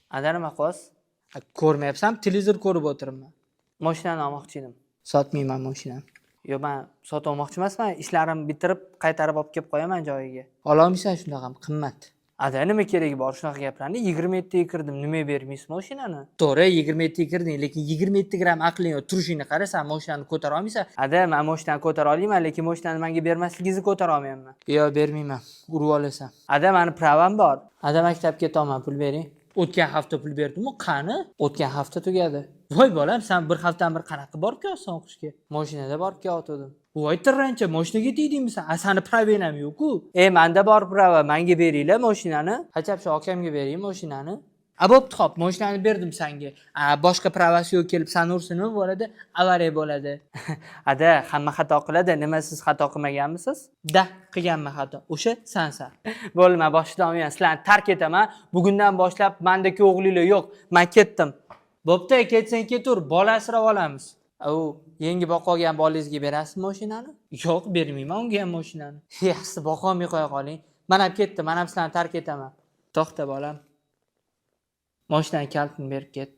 Ada, nima qilyapsiz? Ko'rmayapsan, televizor ko'rib o'tiribman. Moshinani olmoqchi edim. Sotmayman moshinani. Yo'q, man sotib olmoqchi emasman, ishlarimni bitirib, qaytarib olib kelib qo'yaman joyiga. Ololmaysan shunaqa ham, qimmat. Ada, nima keragi bor shunaqa gaplarni? 27 ga kirdim, nima, bermaysiz moshinani? To'g'ri, 27 ga kirding, lekin 27 gramm aqling yo'q. Turishingni qara, san moshinani ko'tara olmaysan. Ada, man moshinani ko'tara olmayman, lekin moshinani menga bermasligingizni ko'tara olmayapman. Yo'q, bermayman, urib olasan. Ada, mani права m bor. Ada, maktabga ketaman, pul bering. O'tgan hafta pul berdimmi? Qani? O'tgan hafta tugadi. Voy bolam, san bir haftadan beri qanaqa borib kelyapsan o'qishga? Moshinada borib kelyotgandim. Voy tirrancha, moshinaga tegdingmi san? A, sani права ng ham yo'q-ku. E, manda bor права, manga beringlar moshinani. Hachab shu akamga bering moshinani. A, bo'pti, hop, moshinani berdim sanga. A, boshqa права si yo'q kelib sani ursa nima bo'ladi? Avariya bo'ladi. Ada, hamma xato qiladi. Nima, siz xato qilmaganmisiz? Да, qilganman xato. O'sha sansan. Bo'ldi, man boshida olmayman. Sizlarni tark etaman. Bugundan boshlab mandagi o'g'linglar yo'q. Man ketdim. Bo'pti, ketsang ketur, bola asrab olamiz. U yangi boqib olgan bolangizga berasizmi mashinani? Yo'q, bermayman unga ham mashinani. Yaxshisi, boqolmay qo'ya qoling. Man ham ketdim, man ham sizlarni tark etaman. To'xta, bolam. Moshinani kalitini berib ket.